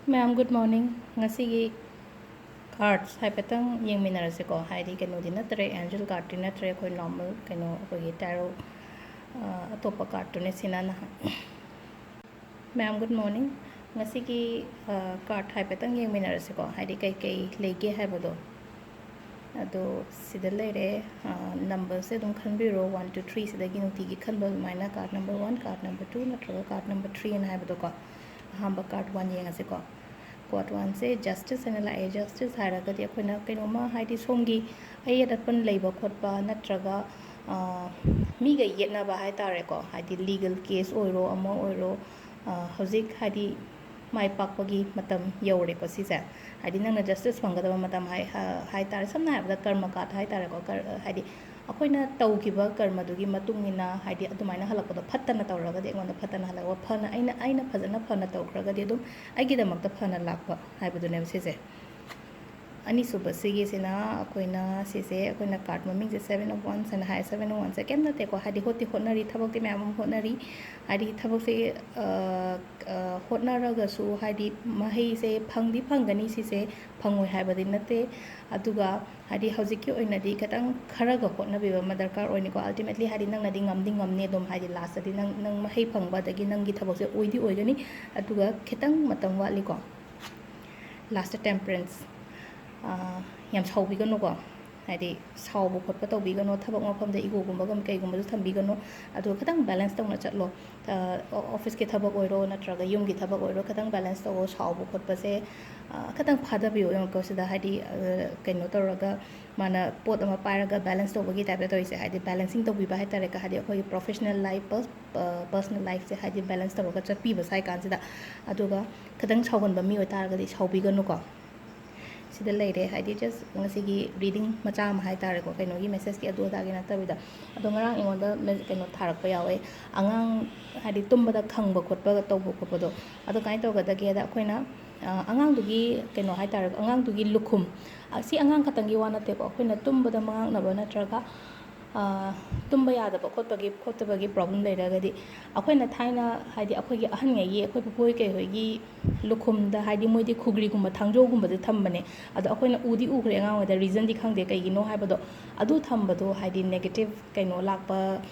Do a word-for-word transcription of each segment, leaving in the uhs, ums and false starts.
ꯃꯌꯥꯝ, good morning. ꯉꯁꯤꯒꯤ cards ꯍꯥꯏꯐꯦꯠꯇꯪ ꯌꯦꯡꯃꯤꯟꯅꯔꯁꯤꯀꯣ꯫ ꯍꯥꯏꯗꯤ ꯀꯩꯅꯣꯗꯤ ꯅꯠꯇ꯭ꯔꯦ, angel cardꯇꯤ ꯅꯠꯇ꯭ꯔꯦ, ꯑꯩꯈꯣꯏ normal ꯀꯩꯅꯣ, ꯑꯩꯈꯣꯏꯒꯤ tarot, ꯑ, ꯑꯇꯣꯞꯄ cardꯇꯨꯅꯦ ꯁꯤꯅ ꯅꯍꯥꯟ꯫ ꯃꯌꯥꯝ, good morning. ꯉꯁꯤꯒꯤ, ꯑ, card ꯍꯥꯏꯐꯦꯠꯇꯪ ꯌꯦꯡꯃꯤꯟꯅꯔꯁꯤꯀꯣ, ꯍꯥꯏꯗꯤ ꯀꯩꯀꯩ ꯂꯩꯒꯦ ꯍꯥꯏꯕꯗꯣ꯫ ꯑꯗꯣ ꯁꯤꯗ ꯂꯩꯔꯦ, ꯑ, numberꯁꯦ ꯑꯗꯨꯝ ꯈꯟꯕꯤꯔꯣ, one to three ꯁꯤꯗꯒꯤ ꯅꯨꯡꯇꯤꯒꯤ ꯈꯟꯕ ꯑꯗꯨꯃꯥꯏꯅ, card number one, card number two ꯅꯠꯇ꯭ꯔꯒ card number three ꯑꯅ ꯍꯥꯏꯕꯗꯣꯀꯣ꯫ ꯑꯍꯥꯟꯕ card one ꯌꯦꯡꯉꯁꯤꯀꯣ꯫ Card oneꯁꯦ justice ꯍꯥꯏꯅ ꯂꯥꯛꯑꯦ꯫ Justice ꯍꯥꯏꯔꯒꯗꯤ ꯑꯩꯈꯣꯏꯅ ꯀꯩꯅꯣꯝꯃ, ꯍꯥꯏꯗꯤ ꯁꯣꯝꯒꯤ ꯑꯌꯦꯠ ꯑꯄꯟ ꯂꯩꯕ ꯈꯣꯠꯄ ꯅꯠꯇ꯭ꯔꯒ, ꯑ, ꯃꯤꯒ ꯌꯦꯠꯅꯕ ꯍꯥꯏꯇꯥꯔꯦꯀꯣ, ꯍꯥꯏꯗꯤ legal case ꯑꯣꯏꯔꯣ ꯑꯃ ꯑꯣꯏꯔꯣ, ꯑ, ꯍꯧꯖꯤꯛ ꯍꯥꯏꯗꯤ ꯃꯥꯏ ꯄꯥꯛꯄꯒꯤ ꯃꯇꯝ ꯌꯧꯔꯦꯀꯣ ꯁꯤꯁꯦ꯫ ꯍꯥꯏꯗꯤ ꯅꯪꯅ justice ꯐꯪꯒꯗꯕ ꯃꯇꯝ ꯍꯥꯏ-, ꯍꯥ-, ꯍꯥꯏꯇꯥꯔꯦ꯫ ꯁꯝꯅ ꯍꯥꯏꯔꯕꯗ ꯀꯔꯃ card ꯍꯥꯏꯇꯥꯔꯦꯀꯣ, ꯀꯔ-, ꯍꯥꯏꯗꯤ ꯑꯩꯈꯣꯏꯅ ꯇꯧꯈꯤꯕ ꯀꯔꯃꯗꯨꯒꯤ ꯃꯇꯨꯡ ꯏꯟꯅ, ꯍꯥꯏꯗꯤ ꯑꯗꯨꯃꯥꯏꯅ ꯍꯜꯂꯛꯄꯗꯣ, ꯐꯠꯇꯅ ꯇꯧꯔꯒꯗꯤ ꯑꯩꯉꯣꯟꯗ ꯐꯠꯇꯅ ꯍꯜꯂꯛꯄ, ꯐꯅ, ꯑꯩꯅ, ꯑꯩꯅ ꯐꯖꯅ ꯐꯅ ꯇꯧꯈ꯭ꯔꯒꯗꯤ ꯑꯗꯨꯝ ꯑꯩꯒꯤꯗꯃꯛꯇ ꯐꯅ ꯂꯥꯛꯄ ꯍꯥꯏꯕꯗꯨꯅꯦꯕ ꯁꯤꯁꯦ꯫ ꯑꯅꯤꯁꯨꯕ ꯁꯤꯒꯤꯁꯤꯅ ꯑꯩꯈꯣꯏꯅ ꯁꯤꯁꯦ, ꯑꯩꯈꯣꯏꯅ card ꯃꯃꯤꯡꯁꯦ Seven of Wands ꯍꯥꯏꯅ ꯍꯥꯏ꯫ Seven of Wandsꯁꯦ ꯀꯩꯝ ꯅꯠꯇꯦꯀꯣ, ꯍꯥꯏꯗꯤ ꯍꯣꯠꯇꯤ ꯍꯣꯠꯅꯔꯤ, ꯊꯕꯛꯇꯤ ꯃꯌꯥꯝ ꯑꯃ ꯍꯣꯠꯅꯔꯤ, ꯍꯥꯏꯗꯤ ꯊꯕꯛꯁꯦ, ꯑ, ꯑ, ꯍꯣꯠꯅꯔꯒꯁꯨ ꯍꯥꯏꯗꯤ ꯃꯍꯩꯁꯦ ꯐꯪꯗꯤ ꯐꯪꯒꯅꯤ, ꯁꯤꯁꯦ ꯐꯪꯉꯣꯏ ꯍꯥꯏꯕꯗꯤ ꯅꯠꯇꯦ꯫ ꯑꯗꯨꯒ ꯍꯥꯏꯗꯤ ꯍꯧꯖꯤꯛꯀꯤ ꯑꯣꯏꯅꯗꯤ ꯈꯤꯇꯪ ꯈꯔꯒ ꯍꯣꯠꯅꯕꯤꯕ ꯑꯃ ꯗꯔꯀꯥꯔ ꯑꯣꯏꯅꯤꯀꯣ꯫ Ultimately ꯍꯥꯏꯗꯤ ꯅꯪꯅꯗꯤ ꯉꯝꯗꯤ ꯉꯝꯅꯤ ꯑꯗꯨꯝ, ꯍꯥꯏꯗꯤ lastꯇꯗꯤ ꯅꯪ, ꯅꯪ ꯃꯍꯩ ꯐꯪꯕ ꯑꯗꯒꯤ ꯅꯪꯒꯤ ꯊꯕꯛꯁꯦ ꯑꯣꯏꯗꯤ ꯑꯣꯏꯒꯅꯤ, ꯑꯗꯨꯒ ꯈꯤꯇꯪ ꯃꯇꯝ ꯋꯥꯠꯂꯤꯀꯣ꯫ Last Temperance, ꯑꯥ, ꯌꯥꯝ ꯁꯥꯎꯕꯤꯒꯅꯨꯀꯣ, ꯍꯥꯏꯗꯤ ꯁꯥꯎꯕ ꯈꯣꯠꯄ ꯇꯧꯕꯤꯒꯅꯨ, ꯊꯕꯛ ꯃꯐꯝꯗ egoꯒꯨꯝꯕꯒ ꯀꯩꯒꯨꯝꯕꯁꯨ ꯊꯝꯕꯤꯒꯅꯨ, ꯑꯗꯨꯒ ꯈꯤꯇꯪ balance ꯇꯧꯅ ꯆꯠꯂꯣ꯫ ꯑꯥ, ꯑꯣ-, officeꯀꯤ ꯊꯕꯛ ꯑꯣꯏꯔꯣ ꯅꯠꯇ꯭ꯔꯒ ꯌꯨꯝꯒꯤ ꯊꯕꯛ ꯑꯣꯏꯔꯣ, ꯈꯤꯇꯪ balance ꯇꯧꯋꯣ꯫ ꯁꯥꯎꯕ ꯈꯣꯠꯄꯁꯦ, ꯑꯥ, ꯈꯤꯇꯪ ꯐꯥꯗꯕꯤꯌꯣ꯫ ꯌꯦꯡꯉꯨꯀꯣ ꯁꯤꯗ, ꯍꯥꯏꯗꯤ, ꯑꯥ, ꯀꯩꯅꯣ ꯇꯧꯔꯒ ꯃꯥꯅ ꯄꯣꯠ ꯑꯃ ꯄꯥꯏꯔꯒ balance ꯇꯧꯕꯒꯤ typeꯇ ꯇꯧꯔꯤꯁꯦ, ꯍꯥꯏꯗꯤ balancing ꯇꯧꯕꯤꯕ ꯍꯥꯏꯇꯥꯔꯦꯀꯣ, ꯍꯥꯏꯗꯤ ꯑꯩꯈꯣꯏꯒꯤ professional life plus, ꯑ, personal lifeꯁꯦ ꯍꯥꯏꯗꯤ balance ꯇꯧꯔꯒ ꯆꯠꯄꯤꯕ ꯁ꯭ꯋꯥꯏ ꯀꯥꯟꯁꯤꯗ꯫ ꯑꯗꯨꯒ ꯈꯤꯇꯪ ꯁꯥꯎꯒꯟꯕ ꯃꯤ ꯑꯣꯏꯇꯥꯔꯒꯗꯤ ꯁꯥꯎꯕꯤꯒꯅꯨꯀꯣ꯫ ꯁꯤꯗ ꯂꯩꯔꯦ, ꯍꯥꯏꯗꯤ just ꯉꯁꯤꯒꯤ reading ꯃꯆꯥ ꯑꯃ ꯍꯥꯏꯇꯥꯔꯦꯀꯣ, ꯀꯩꯅꯣꯒꯤ messageꯀꯤ ꯑꯗꯨ ꯑꯗꯥꯒꯤ ꯅꯠꯇꯕꯤꯗ꯫ ꯑꯗꯣ ꯉꯔꯥꯡ ꯑꯩꯉꯣꯟꯗ ꯃꯦ-, ꯀꯩꯅꯣ ꯊꯥꯔꯛꯄ ꯌꯥꯎꯋꯦ, ꯑꯉꯥꯡ ꯍꯥꯏꯗꯤ ꯇꯨꯝꯕꯗ ꯈꯪꯕ ꯈꯣꯠꯄ ꯇꯧꯕ ꯈꯣꯠꯄꯗꯣ꯫ ꯑꯗꯣ ꯀꯃꯥꯏꯅ ꯇꯧꯒꯗꯒꯦꯗ, ꯑꯩꯈꯣꯏꯅ, ꯑ, ꯑꯉꯥꯡꯗꯨꯒꯤ ꯀꯩꯅꯣ ꯍꯥꯏꯇꯥꯔꯦ, ꯑꯉꯥꯡꯗꯨꯒꯤ ꯂꯨꯈꯨꯝ, ꯑ, ꯁꯤ ꯑꯉꯥꯡ ꯈꯛꯇꯪꯒꯤ ꯋꯥ ꯅꯠꯇꯦꯀꯣ, ꯑꯩꯈꯣꯏꯅ ꯇꯨꯝꯕꯗ ꯃꯉꯥꯛꯅꯕ ꯅꯠꯇ꯭ꯔꯒ ꯑꯥ, ꯇꯨꯝꯕ ꯌꯥꯗꯕ ꯈꯣꯠꯄꯒꯤ, ꯈꯣꯠꯇꯕꯒꯤ problem ꯂꯩꯔꯒꯗꯤ, ꯑꯩꯈꯣꯏꯅ ꯊꯥꯏꯅ, ꯍꯥꯏꯗꯤ, ꯑꯩꯈꯣꯏꯒꯤ ꯑꯍꯟꯉꯩꯒꯤ, ꯑꯩꯈꯣꯏ ꯄꯨꯄꯨ ꯍꯣꯏ ꯀꯩ ꯍꯣꯏꯒꯤ ꯂꯨꯈꯨꯝꯗ, ꯍꯥꯏꯗꯤ, ꯃꯣꯏꯗꯤ ꯈꯨꯒ꯭ꯔꯤꯒꯨꯝꯕ, ꯊꯥꯡꯖꯧꯒꯨꯝꯕꯁꯦ ꯊꯝꯕꯅꯦ꯫ ꯑꯗꯣ ꯑꯩꯈꯣꯏꯅ ꯎꯗꯤ ꯎꯈ꯭ꯔꯦ ꯑꯉꯥꯡ ꯑꯣꯏꯗ, reasonꯗꯤ ꯈꯪꯗꯦ ꯀꯩꯒꯤꯅꯣ ꯍꯥꯏꯕꯗꯣ꯫ ꯑꯗꯨ ꯊꯝꯕꯗꯣ, ꯍꯥꯏꯗꯤ, negative ꯀꯩꯅꯣ ꯂꯥꯛꯄ,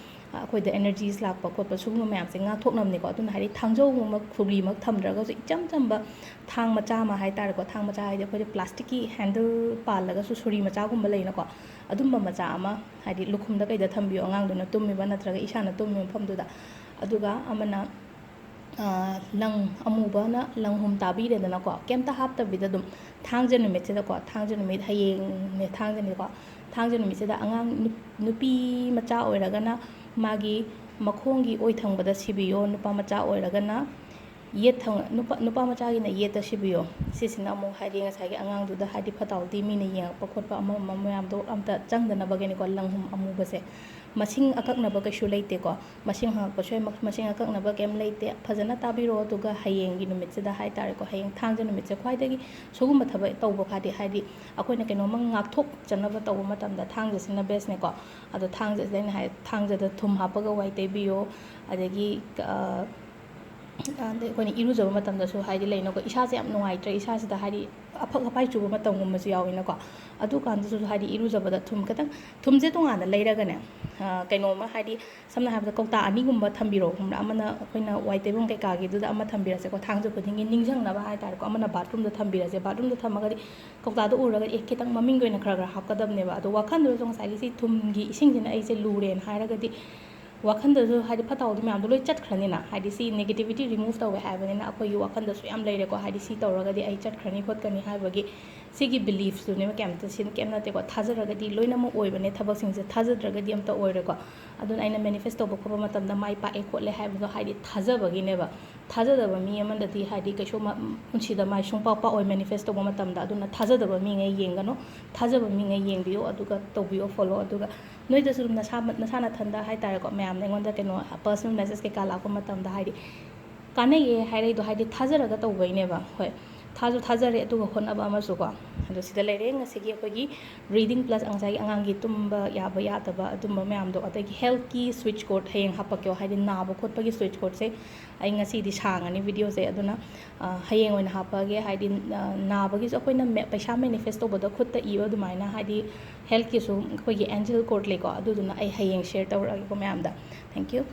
ꯑꯩꯈꯣꯏꯗ energies ꯂꯥꯛꯄ ꯈꯣꯠꯄ ꯁꯤꯒꯨꯝꯕ ꯃꯌꯥꯝꯁꯦ ꯉꯥꯛꯊꯣꯛꯅꯕꯅꯤꯀꯣ꯫ ꯑꯗꯨꯅ, ꯍꯥꯏꯗꯤ, ꯊꯥꯡꯖꯧꯒꯨꯝꯕ, ꯈꯨꯒ꯭ꯔꯤꯃꯛ ꯊꯝꯗ꯭ꯔꯒꯁꯨ, ꯏꯆꯝ ꯆꯝꯕ ꯊꯥꯡ ꯃꯆꯥ ꯑꯃ ꯍꯥꯏꯇꯥꯔꯦꯀꯣ, ꯊꯥꯡ ꯃꯆꯥ ꯍꯥꯏꯗꯤ ꯑꯩꯈꯣꯏꯗ plasticꯀꯤ handle ꯄꯥꯜꯂꯒꯁꯨ ꯁꯨꯔꯤ ꯃꯆꯥꯒꯨꯝꯕ ꯂꯩꯅꯀꯣ, ꯑꯗꯨꯝꯕ ꯃꯆꯥ ꯑꯃ, ꯍꯥꯏꯗꯤ, ꯂꯨꯈꯨꯝꯗ ꯀꯩꯗ ꯊꯝꯕꯤꯌꯣ, ꯑꯉꯥꯡꯗꯨꯅ ꯇꯨꯝꯃꯤꯕ ꯅꯠꯇ꯭ꯔꯒ ꯏꯁꯥꯅ ꯇꯨꯝꯃꯤꯕ ꯃꯐꯝꯗꯨꯗ꯫ ꯑꯗꯨꯒ ꯑꯃꯅ, ꯑ, ꯂꯪ ꯑꯃꯨꯕꯅ ꯂꯪꯍꯨꯝ ꯇꯥꯕꯤꯔꯦꯗꯅꯀꯣ, ꯀꯩꯝꯇ ꯍꯥꯞꯇꯕꯤꯗ ꯑꯗꯨꯝ ꯊꯥꯡꯖ ꯅꯨꯃꯤꯠꯁꯤꯗꯀꯣ, ꯊꯥꯡꯖ ꯅꯨꯃꯤꯠ ꯍꯌꯦꯡꯅꯦ, ꯊꯥꯡꯖꯅꯤꯀꯣ, ꯊꯥꯡꯖ ꯅꯨꯃꯤꯠꯁꯤꯗ ꯑꯉꯥꯡ ꯅꯨ-, ꯅꯨꯄꯤ ꯃꯆꯥ ꯑꯣꯏꯔꯒꯅ ꯃꯥꯒꯤ ꯃꯈꯣꯡꯒꯤ ꯑꯣꯏ ꯊꯪꯕꯗ ꯁꯤꯕꯤꯌꯣ, ꯅꯨꯄꯥ ꯃꯆꯥ ꯑꯣꯏꯔꯒꯅ ꯌꯦꯠ ꯊꯪ-, ꯅꯨꯄꯥ, ꯅꯨꯄꯥ ꯃꯆꯥꯒꯤꯅ ꯌꯦꯠꯇ ꯁꯤꯕꯤꯌꯣ꯫ ꯁꯤꯁꯤꯅ ꯑꯃꯨꯛ, ꯍꯥꯏꯗꯤ, ꯉꯁꯥꯏꯒꯤ ꯑꯉꯥꯡꯗꯨꯗ, ꯍꯥꯏꯗꯤ, ꯐꯠꯇ ꯍꯥꯎꯗꯤ ꯃꯤꯅ ꯌꯦꯡꯉꯛꯄ ꯈꯣꯠꯄ ꯑꯃ ꯑꯃ ꯃꯌꯥꯝꯗꯣ ꯑꯝꯇ ꯆꯪꯗꯅꯕꯒꯤꯅꯤꯀꯣ, ꯂꯪꯍꯨꯝ ꯑꯃꯨꯕꯁꯦ꯫ ꯃꯁꯤꯡ ꯑꯀꯛꯅꯕ ꯀꯩꯁꯨ ꯂꯩꯇꯦꯀꯣ, ꯃꯁꯤꯡ ꯍꯪꯉꯛꯄꯁꯨ ꯌꯥꯏ, ꯃ-, ꯃꯁꯤꯡ ꯑꯀꯛꯅꯕ ꯀꯩꯝ ꯂꯩꯇꯦ꯫ ꯐꯖꯅ ꯇꯥꯕꯤꯔꯣ, ꯑꯗꯨꯒ ꯍꯌꯦꯡꯒꯤ ꯅꯨꯃꯤꯠꯁꯤꯗ ꯍꯥꯏꯇꯥꯔꯦꯀꯣ, ꯍꯌꯦꯡ ꯊꯥꯡꯖ ꯅꯨꯃꯤꯠꯁꯦ ꯈ꯭ꯋꯥꯏꯗꯒꯤ ꯁꯤꯒꯨꯝꯕ ꯊꯕꯛ ꯇꯧꯕ ꯈꯥꯗꯤ, ꯍꯥꯏꯗꯤ, ꯑꯩꯈꯣꯏꯅ ꯀꯩꯅꯣꯝꯃ ꯉꯥꯛꯊꯣꯛꯆꯅꯕ ꯇꯧꯕ ꯃꯇꯝꯗ ꯊꯥꯡꯖꯁꯤꯅ bestꯅꯦꯀꯣ꯫ ꯑꯗꯣ ꯊꯥꯡꯖꯁꯤꯗ ꯑꯩꯅ ꯍꯥꯏ, ꯊꯥꯡꯖꯗ ꯊꯨꯝ ꯍꯥꯞꯄꯒ ꯋꯥꯏ ꯇꯩꯕꯤꯌꯣ, ꯑꯗꯒꯤ, ꯑ, ꯑꯗꯩ ꯑꯩꯈꯣꯏꯅ ꯏꯔꯨꯖꯕ ꯃꯇꯝꯗꯁꯨ, ꯍꯥꯏꯗꯤ, ꯂꯩꯅꯀꯣ, ꯏꯁꯥꯁꯦ ꯌꯥꯝ ꯅꯨꯡꯉꯥꯏꯇ꯭ꯔꯦ, ꯏꯁꯥꯁꯤꯗ, ꯍꯥꯏꯗꯤ, ꯑꯐꯛ ꯑꯐꯥꯏ ꯆꯨꯕ ꯃꯇꯝꯒꯨꯝꯕꯁꯨ ꯌꯥꯎꯋꯤꯅꯀꯣ꯫ ꯑꯗꯨ ꯀꯥꯟꯗꯁꯨ, ꯍꯥꯏꯗꯤ, ꯏꯔꯨꯖꯕꯗ ꯊꯨꯝ ꯈꯤꯇꯪ, ꯊꯨꯝꯁꯦ ꯇꯣꯉꯥꯟꯅ ꯂꯩꯔꯒꯅꯦ, ꯑ, ꯀꯩꯅꯣꯝꯃ, ꯍꯥꯏꯗꯤ, ꯁꯝꯅ ꯍꯥꯏꯔꯕꯗ ꯀꯧꯇꯥ ꯑꯅꯤꯒꯨꯝꯕ ꯊꯝꯕꯤꯔꯣ, ꯈꯪꯕ꯭ꯔꯥ? ꯑꯃꯅ ꯑꯩꯈꯣꯏꯅ ꯋꯥꯏ ꯇꯩꯐꯝ ꯀꯩꯀꯥꯒꯤꯗꯨꯗ ꯑꯃ ꯊꯝꯕꯤꯔꯁꯦꯀꯣ, ꯊꯥꯡꯖ ꯈꯨꯗꯤꯡꯒꯤ ꯅꯤꯡꯁꯤꯡꯅꯕ ꯍꯥꯏꯇꯥꯔꯦꯀꯣ, ꯑꯃꯅ bathroomꯗ ꯊꯝꯕꯤꯔꯁꯦ꯫ Bathroomꯗ ꯊꯝꯃꯒꯗꯤ ꯀꯧꯇꯥꯗꯣ ꯎꯔꯒꯗꯤ, ꯑꯦ, ꯈꯤꯇꯪ ꯃꯃꯤꯡꯒꯤ ꯑꯣꯏꯅ ꯈꯔ ꯈꯔ ꯍꯥꯞꯀꯗꯕꯅꯦꯕ꯫ ꯑꯗꯣ ꯋꯥꯈꯜꯗꯨꯗꯁꯨ ꯉꯁꯥꯏꯒꯤ ꯁꯤ ꯊꯨꯝꯒꯤ ꯏꯁꯤꯡꯁꯤꯅ ꯑꯩꯁꯦ ꯂꯨꯔꯦꯅ ꯍꯥꯏꯔꯒꯗꯤ, ꯋꯥꯈꯜꯗꯁꯨ, ꯍꯥꯏꯗꯤ, ꯐꯠꯇ ꯍꯥꯎꯗꯤ ꯃꯌꯥꯝꯗꯣ ꯂꯣꯏ ꯆꯠꯈ꯭ꯔꯅꯤꯅ, ꯍꯥꯏꯗꯤ, ꯁꯤ negativity remove ꯇꯧꯋꯦ ꯍꯥꯏꯕꯅꯤꯅ ꯑꯩꯈꯣꯏꯒꯤ ꯋꯥꯈꯜꯗꯁꯨ ꯌꯥꯝ ꯂꯩꯔꯦꯀꯣ, ꯍꯥꯏꯗꯤ, ꯁꯤ ꯇꯧꯔꯒꯗꯤ ꯑꯩ ꯆꯠꯈ꯭ꯔꯅꯤ ꯈꯣꯠꯀꯅꯤ ꯍꯥꯏꯕꯒꯤ ꯁꯤꯒꯤ beliefꯁꯇꯨꯅꯦꯕ, ꯀꯩꯝꯇ ꯁꯤ ꯀꯩꯝ ꯅꯠꯇꯦꯀꯣ, ꯊꯥꯖꯔꯒꯗꯤ ꯂꯣꯏꯅꯃꯛ ꯑꯣꯏꯕꯅꯦ, ꯊꯕꯛꯁꯤꯡꯁꯦ ꯊꯥꯖꯗ꯭ꯔꯒꯗꯤ ꯑꯝꯇ ꯑꯣꯏꯔꯣꯏꯀꯣ꯫ ꯑꯗꯨꯅ ꯑꯩꯅ manifest ꯇꯧꯕ ꯈꯣꯠꯄ ꯃꯇꯝꯗ ꯃꯥꯏ ꯄꯥꯛꯑꯦ ꯈꯣꯠꯂꯦ ꯍꯥꯏꯕꯗꯣ, ꯍꯥꯏꯗꯤ, ꯊꯥꯖꯕꯒꯤꯅꯦꯕ꯫ ꯊꯥꯖꯗꯕ ꯃꯤ ꯑꯃꯗꯗꯤ, ꯍꯥꯏꯗꯤ, ꯀꯩꯁꯨ ꯃ-, ꯄꯨꯟꯁꯤꯗ ꯃꯥꯏ ꯁꯨꯡꯄꯥꯛ ꯄꯥꯛꯑꯣꯏ manifest ꯇꯧꯕ ꯃꯇꯝꯗ꯫ ꯑꯗꯨꯅ ꯊꯥꯖꯗꯕ ꯃꯤꯉꯩ ꯌꯦꯡꯒꯅꯨ, ꯊꯥꯖꯕ ꯃꯤꯉꯩ ꯌꯦꯡꯕꯤꯌꯨ, ꯑꯗꯨꯒ ꯇꯧꯕꯤꯌꯣ follow꯫ ꯑꯗꯨꯒ ꯅꯣꯏꯗꯁꯨ ꯑꯗꯨꯝ ꯅꯁꯥ, ꯅꯁꯥ ꯅꯊꯟꯗ ꯍꯥꯏꯇꯥꯔꯦꯀꯣ, ꯃꯌꯥꯝꯅ ꯑꯩꯉꯣꯟꯗ ꯀꯩꯅꯣ personal message ꯀꯩꯀꯥ ꯂꯥꯛꯄ ꯃꯇꯝꯗ, ꯍꯥꯏꯗꯤ, ꯀꯥꯟꯅꯩꯌꯦ ꯍꯥꯏꯔꯛꯏꯗꯣ, ꯍꯥꯏꯗꯤ, ꯊꯥꯖꯔꯒ ꯇꯧꯕꯩꯅꯦꯕ꯫ ꯍꯣꯏ, ꯊꯥꯁꯨ ꯊꯥꯖꯔꯦ, ꯑꯗꯨꯒ ꯍꯣꯠꯅꯕ ꯑꯃꯁꯨꯀꯣ꯫ ꯑꯗꯣ ꯁꯤꯗ ꯂꯩꯔꯦ ꯉꯁꯤꯒꯤ ꯑꯩꯈꯣꯏꯒꯤ breathing plus ꯉꯁꯥꯏꯒꯤ ꯑꯉꯥꯡꯒꯤ ꯇꯨꯝꯕ ꯌꯥꯕ ꯌꯥꯗꯕ ꯑꯗꯨꯝꯕ ꯃꯌꯥꯝꯗꯣ, ꯑꯗꯒꯤ healthꯀꯤ switch code ꯍꯌꯦꯡ ꯍꯥꯞꯄꯛꯀꯦ, ꯍꯥꯏꯗꯤ ꯅꯥꯕ ꯈꯣꯠꯄꯒꯤ switch codeꯁꯦ ꯑꯩ ꯉꯁꯤꯗꯤ ꯁꯥꯡꯉꯅꯤ videoꯁꯦ, ꯑꯗꯨꯅ ꯍꯌꯦꯡ ꯑꯣꯏꯅ ꯍꯥꯞꯄꯛꯑꯒꯦ꯫ ꯍꯥꯏꯗꯤ ꯅꯥꯕꯒꯤꯁꯨ ꯑꯩꯈꯣꯏꯅ ꯄꯩꯁꯥ manifest ꯇꯧꯕꯗ ꯈꯨꯠꯇ ꯏꯕ ꯑꯗꯨꯃꯥꯏꯅ, ꯍꯥꯏꯗꯤ healthꯀꯤꯁꯨ ꯑꯩꯈꯣꯏꯒꯤ angel code ꯂꯩꯀꯣ, ꯑꯗꯨꯗꯨꯅ ꯑꯩ ꯍꯌꯦꯡ share ꯇꯧꯔꯛꯑꯒꯦꯀꯣ ꯃꯌꯥꯝꯗ꯫ Thank you꯫